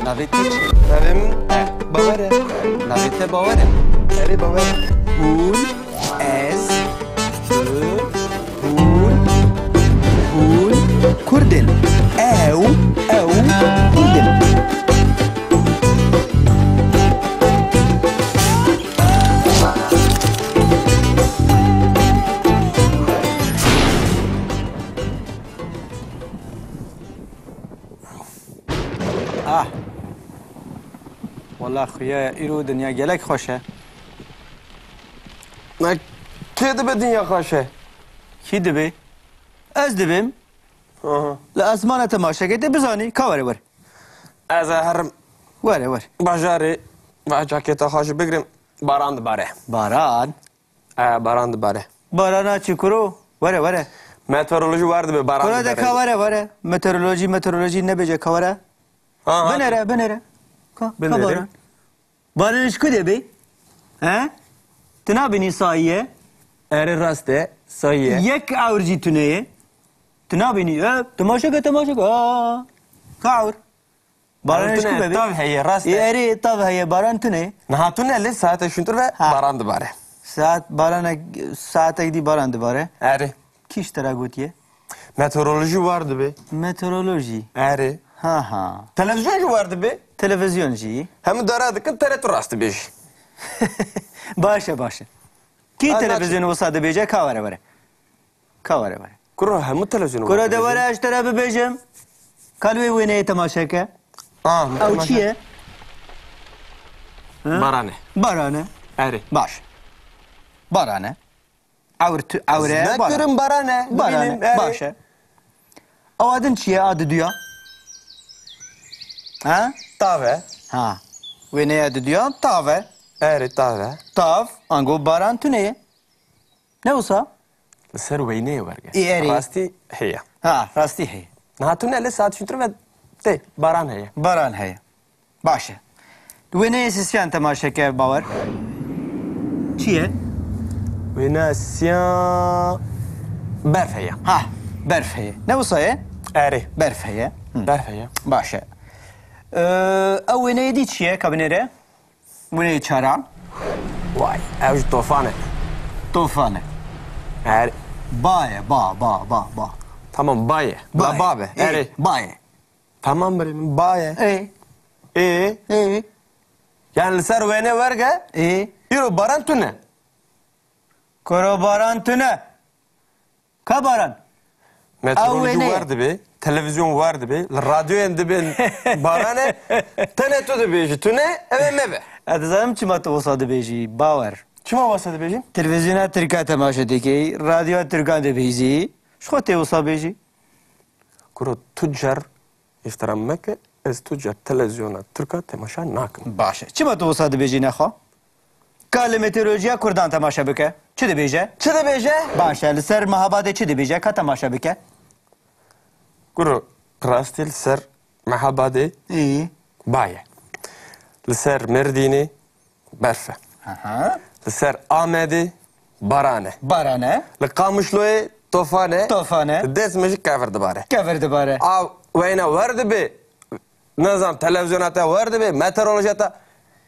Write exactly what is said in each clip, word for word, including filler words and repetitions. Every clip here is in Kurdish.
Navê te çi? Navê min Bawer e. Navê te Bawer e. Erê, Bawer e. Hûn, ez, tu, hûn, hûn Kurd in. Ew, ew Kurd in. Ah. Wela xuya, îro dinya gelek xweş e. Ne, kê dibe dinya xweş e? Kî dibe? Ez dibêm. Aha. Li esmana temaşe ke, tê bizanî, ka were, were. Ez ê herim. Were, were. Bajarê, va çaketa xwe jî bigrim, baran dibare. Baran? E, baran dibare. Barana çi kuro? Were, were. Meteorolojî wer dibe, baran dibare. Kuro de ka were, were. Meteorolojî, meteorolojî nebêje ka were. Ha, ha. Binere, binere. Ka, ka baran. Baran ji ku de bê? He? Tu nabînî sayî ye? Erê, rast e, sayî ye. Yek ewr jî tune ye. Tu nabînî, e, temaşe ke, temaşe ke. Aa, ka ewr. Baran ji ku bebê? Tav heye, rast e. Ê, erê, tav heye, baran tune. Niha tune, lê saetek şûntir ve baran dibare. Saet, baranek, saetek dî baran dibare. Erê. Kî ji te re gotiye? Meteorolojî war dibe. Meteorolojî? Erê. Ha ha. Televîzyon jî war dibe. Televîzyon jî. Hemû dara dikin, tere tu rast dibêjî. Baş e, baş e. Kî televîzyonê wisa dibêje, ka were, were. Ka were, were. Kuro, hemû televîzyonê wisa dibêje. Kuro de were, ez ji te re bibêjim. Ka li wê wêneyê temaşe ke. Ah, ew çi ye? Ha? Baran e. Baran e. Erê. Baş. Baran e. Ewr tu, ewre, ez baran. Nekirim, baran e. Baran e. Bibînim, erê. Baş e. Ewa din çi ye, a diduya? Ha? Tav e. Ha. Wêneya diduya tav e. Erê, tav e. Tav, ango baran tune ye. Ne wisa? Li ser wêneyê werge. Ê, erê. Rastî heye. Ha, rastî heye. Niha tune, lê saet şûntir ve tê, baran heye. Baran heye. Baş e. Wêneyê sisiyan temaşe ke, Bawer. Çi ye? Wêneya sisiyan berf heye. Ha, berf heye. Ne wisa ye? Erê. Berf heye. Hı. Berf heye. Baş e. Ee, ew wêneyê dî çi ye, ka binêre? Wêneyê çaran. Vay, ew jî tofan e. Tofan e. Erê. Ba ye, ba, ba, ba, ba. Tamam, ba ye. Ba ye. La ba be. Ê, erê. Ba ye. Tamam birê min, ba ye. Ê. Ê. Ê. Yani li ser wêne werge, ê, îro baran tune. Kuro baran tune. Ka baran? Meteorolojî war dibe, televîzyon war dibe, li radyoyên dibên baran e, tenê tu dibêjî tune, ew ê me be. Ez dizanim çima tu wisa dibêjî, Bawer. Çima wisa dibêjî? Televîzyona tirka temaşe dikey, radyoya tirkan dibihîzî, ji xwe tê wisa bêjî. Kuro, tu car îftira meke, ez tu car televîzyona tirka temaşa nakim. Baş e. Çima tu wisa dibêjî nexwe? Ka li meteorolojiya kurdan temaşe bike. Çi dibêje? Çi dibêje? Baş e. Li ser Mehabadê çi dibêje? Ka temaşe bike. Kuro, rastî li ser Mehabadê, ê, ba ye. Li ser Mêrdînê berf e. Aha. Li ser Amedê baran e. Baran e. Li Qamişloyê tofan e. Tofan e. Li Dêrsimê jî kevir dibare. Kevir dibare. A weyne wer dibe, nizam, televîzyona te wer dibe, meteorolojiya te.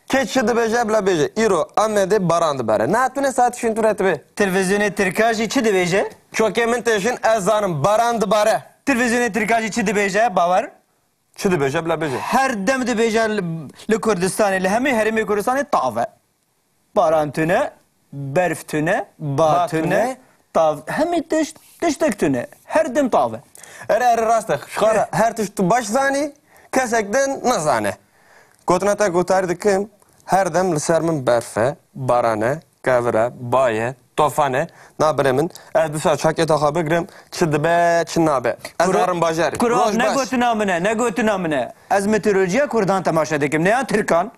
Kê çi dibêje, bila bêje. Îro Amedê baran dibare. Niha tune saet şûntir e dibe. Televîzyonê tirka jî çi dibêje? Çokê min têşin, ez zanim, baran dibare. Televîzyonê tirka jî çi dibêje, Bawer? Çi dibêje, bila bêje. Her dem dibêje li, li Kurdistanê, li hemî herêmê Kurdistanê tav e. Baran tune, berf tune, ba tune, tav, hemî tişt, tiştek tune. Her dem tav e. Erê, erê, rast e. Ji xwe re her tişt tu baş zanî, kesek din nizane. Gotina te guhdarî dikim, her dem li ser min berf e, baran e, kevir e, ba ye, tofan e. Na birê min, ez dîsa çaketa xwe bigirim, çi dibe, çi nabe. Ez herim bajarê. Kuro, roj baş. Ne gotina min e, ne gotina min e. Ez meteorolojiya kurdan temaşe dikim, ne ya tirkan.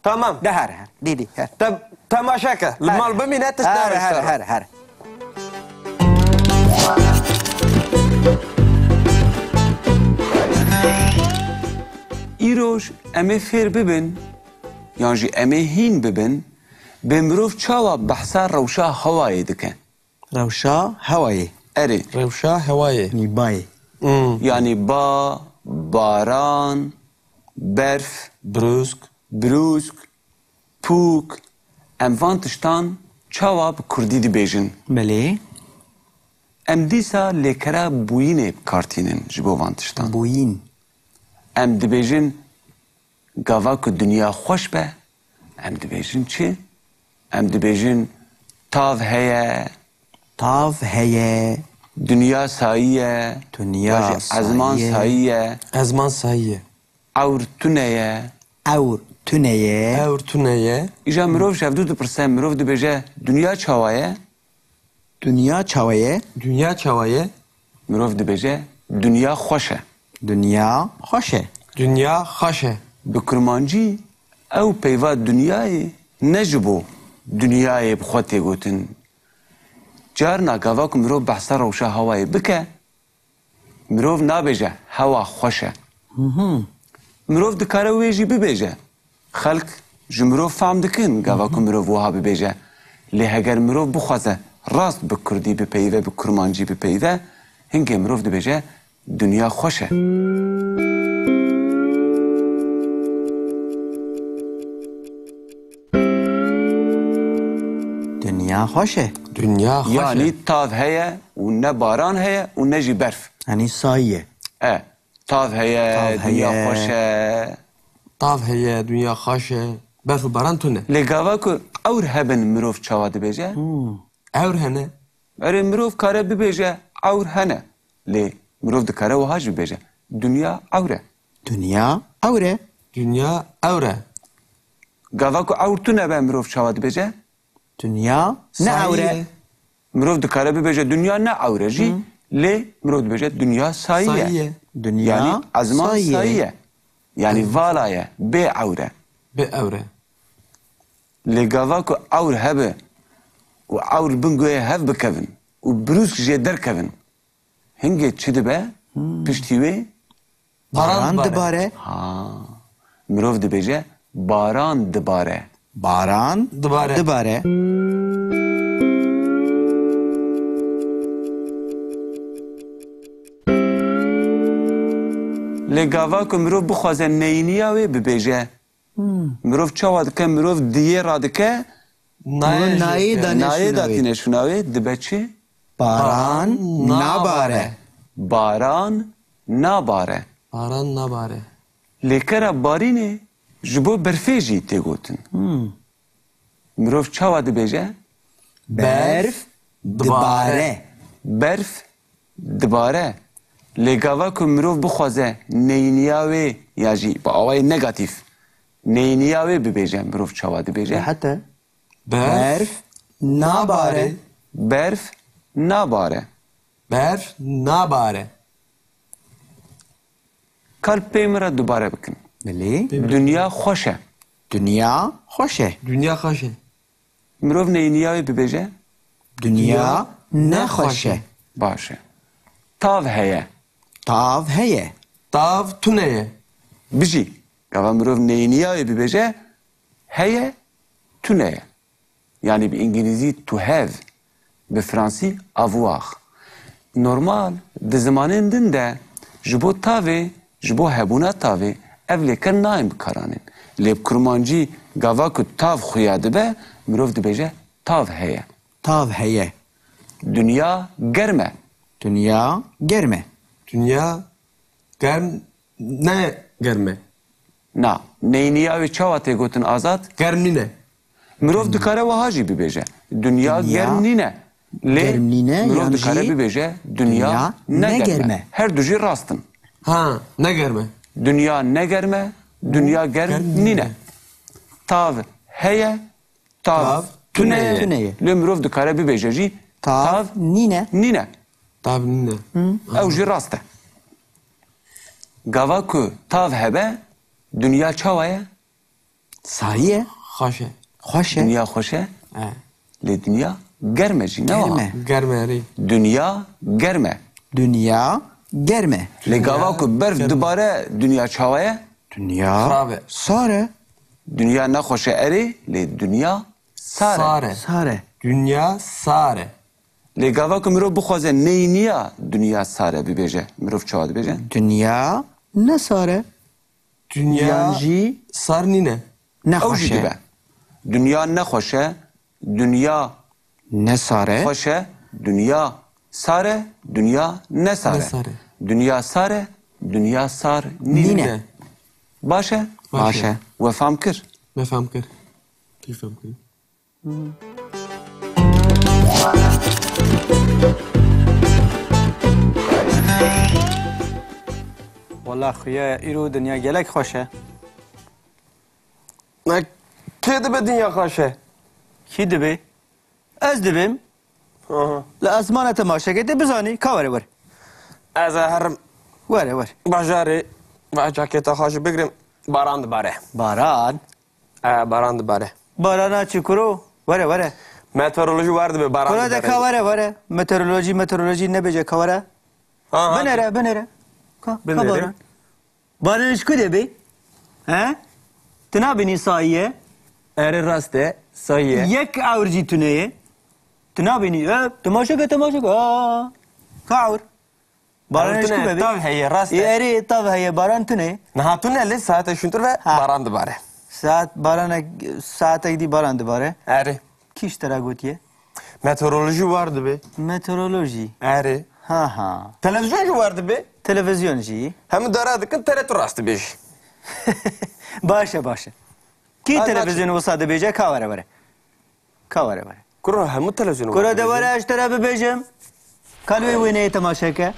Tamam. De her, her. Dî, dî, her. Te, temaşe ke. Li mal bimîne, tişt her, her, her, her. Îroj em ê fêr bibin, yan jî em ê hîn bibin, bê mirov çawa behsa rewşa hewayê dike? Rewşa hewayê. Erê. Rewşa hewayê. Nî bayê. Hmm. Yanî ba, baran, berf, brûsk, brûsk, pûk. Em van tiştan çawa bi kurdî dibêjin? Belê. Em dîsa lêkera bûyînê bi kar tînin ji bo van tiştan. Bûyîn. Em dibêjin, gava ku dinya xweş be, em dibêjin çi? Em dibêjin, tav heye. Tav heye. Dinya sayî ye. Dinya Yan jî ezman sayî ye. Sayî ye. Ezman sayî ye. Ewr tune ye. Ewr tune ye. Ewr tune ye. Îja mirov ji hevdû dipirse, mirov dibêje, dinya çawa ye? Dinya çawa ye? Dinya çawa ye? Mirov dibêje, dinya xweş e. Dinya xweş e. Dinya xweş e. Bi kurmancî ew peyva dinyayê ne ji bo dinyayê bi xwe tê gotin. Carna gava ku mirov behsa rewşa hewayê bike, mirov nabêje hewa xweş e. Mirov dikare wê jî bibêje. Xelk ji mirov fehm dikin, gava ku mirov wiha bibêje. Lê heger mirov bixwaze rast bi kurdî bipeyive, bi kurmancî bipeyive, hingê mirov dibêje, dinya xweş e. Dinya xweş e. Dinya xweş e. Yanî tav heye û ne baran heye û ne jî berf. Yanî sayî ye. E, tav heye, tav heye, dinya xweş e. Tav heye, dinya xweş e. Berf û baran tune. Lê gava ku ewr hebin, mirov çawa dibêje? Hmm. Ewr hene. Erê, mirov kare bibêje, ewr hene. Lê mirov dikare wiha jî bibêje, dinya ewr e. Dinya ewr e. Dinya ewr e. Gava ku ewr tune be, mirov çawa dibêje? Dinya ne ewr e. Mirov dikare bibêje, dinya ne ewr e jî, lê mirov dibêje, dinya sayî ye. Sayî ye. Dinya yanî ezman sayî ye. Sayî ye. Yanî vala ye, bê ewr e. Bê ewr e. Lê gava ku ewr hebe û ewr bin guhê hev bikevin û brûsk jê derkevin, hingê çi dibe? Hmm. Piştî wê? Baran dibare. Ha. Mirov dibêje, baran dibare. Baran dibare. Dibare. Lê gava ku mirov bixwaze neyîniya wê bibêje, Hmm. Mirov çawa dike? Mirov diyê radike, nayê, nayê jî, danê nayê şûna wê. Datîne şûna wê, dibe çi? Baran, baran nabare. Nabare. Baran nabare. Baran nabare. Lêkera barînê ji bo berfê jî tê gotin. Hmm. Mirov çawa dibêje? Berf dibare. Berf dibare. Lê gava ku mirov bixwaze neyniya wê ya jî bi awayê negatîf neyniya wê bibêje, mirov çawa dibêje? Hete. Berf nabare. Berf nabare. Berf nabare. Kal pê min re dubare bikin. Belê. Dinya xweş e. Dinya xweş e. Dinya xweş e. Mirov neyniya wê bibêje? Dinya ne xweş e. Baş e. Tav heye. Tav heye. Tav tune ye. Bijî. Gava mirov neyniya wê bibêje, heye, tune ye. Yanî bi îngilîzî to have, bi fransî avoir. Normal, di zimanên din de ji bo tavê, ji bo hebûna tavê ev lêker nayên bikaranîn. Lê bi kurmancî gava ku tav xuya dibe, mirov dibêje tav heye. Tav heye. Dinya germ e. Dinya germ e. Dinya germ ne germ e. Na, neyniya wê çawa tê gotin, Azad? Germ nîne. Mirov dikare wiha jî bibêje. Dinya germ nîne. Lê germ nîne, mirov dikare bibêje, dinya ne germ e. Her du jî rast in. Ha, ne germ e. Dinya ne germ e, dinya germ nîne. Tav heye, tav tune ye. Lê mirov dikare bibêje jî, tav nîne. Nîne. Tav nîne. Ew jî rast e. Gava ku tav hebe, dinya çawa ye? Sayî ye. Xweş e. Xweş e. Dinya xweş e. E. Lê dinya germ e jî, ne wa? Germ e. Germ e, erê. Dinya germ e. Dinya germ e. Lê gava ku berf dibare, dinya çawa ye? Dinya sar e. Dinya nexweş e, erê, lê dinya sar e. Sar e. Sar e. Dinya sar e. Lê gava ku mirov bixwaze neyniya dinya sar e bibêje, mirov çawa dibêje? Dinya ne sar e. Dunya Yan jî sar nîne. Ew jî nexweş e. Dibe. Dunya nexweş e. Dunya ne sar e. Xweş e. Dunya sar e. Dunya ne sar e. Ne sar e. Dunya sar e. Dunya sar nîne. Nîne. Baş e? Baş e. Baş e. We fam kir? Me fam kir. Kî fam kir? Wela xuya îro dinya gelek xweş e. Ne, kê dibe dinya xweş e? Kî dibe? Ez dibêm. Aha. Li esmana temaşeke tê bizanî. Ka were were. Ez ê herim. Were were. Bajarê ve caketa xwe jî bigrim. Baran dibare. Baran? E, baran dibare. Barana çi kuro? Were were. Meteoroloji wer dibe baran dibare. Kuro de ka were were. Meteoroloji, meteoroloji nebêje ka were. Aha. Binêre, binêre. Ka, ka baran. Baran ji ku de bê? He? Tu nabînî sayî ye? Erê, rast e, sayî ye. Yek ewr jî tune ye. Tu nabînî, e, temaşe ke, temaşe ke. Aa, ka ewr. Baran ji ku bebê? Tav heye, rast e. Ê, erê, tav heye, baran tune. Niha tune lê saetek şûntir ve baran dibare. Saet, baranek, saetek dî baran dibare. Erê. Kî ji te re gotiye? Meteorolojî war dibe. Meteorolojî? Erê. Ha ha. Televizyon jî war dibe. Televizyon jî? Hemû dara dikin, tere tu rast dibêjî. Baş e, baş e. Kî televizyon wisa dibêje, ka were were. Ka were were. Kuro hemû televizyon. Kuro de were ez ji te re bibêjim. Ka li wê wêneyê temaşe ke.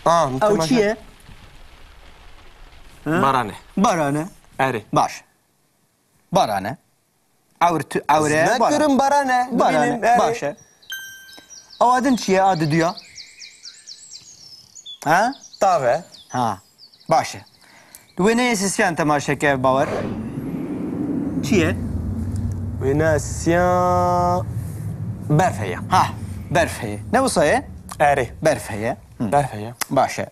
Aa, ew çi ye? Baran e. Baran e. Erê. Baş. Baran e. Ewr tu, ewr e. Ez nekirim, baran e. Baran e. Dibînim, erê. Baş e. Ewa din çi ye, a diduya? Ha? Tav e. Ha. Baş e. Di wêneyê sisiyan temaşe ke, Bawer. Çi ye? Wêneya sisiyan berf heye. Ha, berf heye. Ne wisa ye? Erê. Berf heye. Hı. Berf heye. Baş e.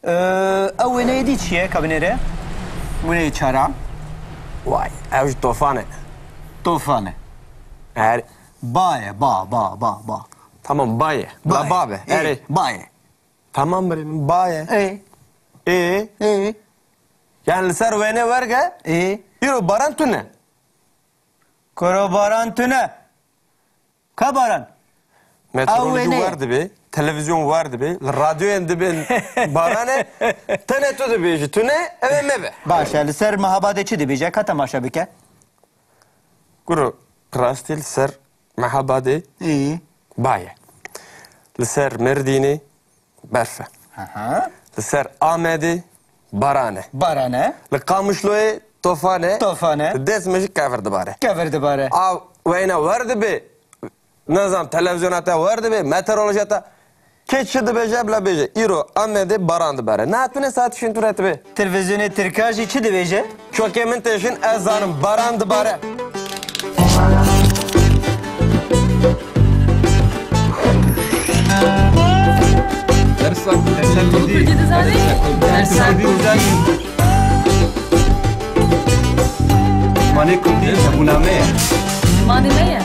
Ee, ew wêneyê dî çi ye, ka binêre? Wêneyê çara? Vay, ew jî tofan e. Tofan e. Erê. Ba ye, ba, ba, ba, ba. Tamam, ba ye. Ba ye. La ba be. Ê, erê. Ba ye. Tamam birê min, ba ye. Ê. Ê. Ê. Yani li ser wêne werge. Ê. Îro baran tune. Kuro baran tune. Ka baran? Meteoroloji war dibe, televizyon war dibe, li radyoyên dibên baran e, tenê tu dibêjî tune, ew ê me be. Baş e, li ser Mehabadê çi dibêje? Ka temaşe bike. Kuro, rastî li ser Mehabadê ba ye. Li ser Mêrdînê berf e. Aha. Li ser Amedê baran e. Baran e. Li Qamişloyê tofan e. Tofan e. Li Dêrsimê jî kevir dibare. Kevir dibare. A wêne wer dibe. Nizam televizyona te wer dibe, meteorolojiya te. Kê çi dibêje, bila bêje. Îro Amedê baran dibare. Niha tune saet şûntir e dibe. Televizyonê Tirka jî çi dibêje? Çokê min têşin, ez zanim, baran dibare. Dersa, dersa Kurdî. Kurdî dizanî? Dersa Kurdî dizanî. Zimanê Kurdî hebûna me ye. Zimanê me ye.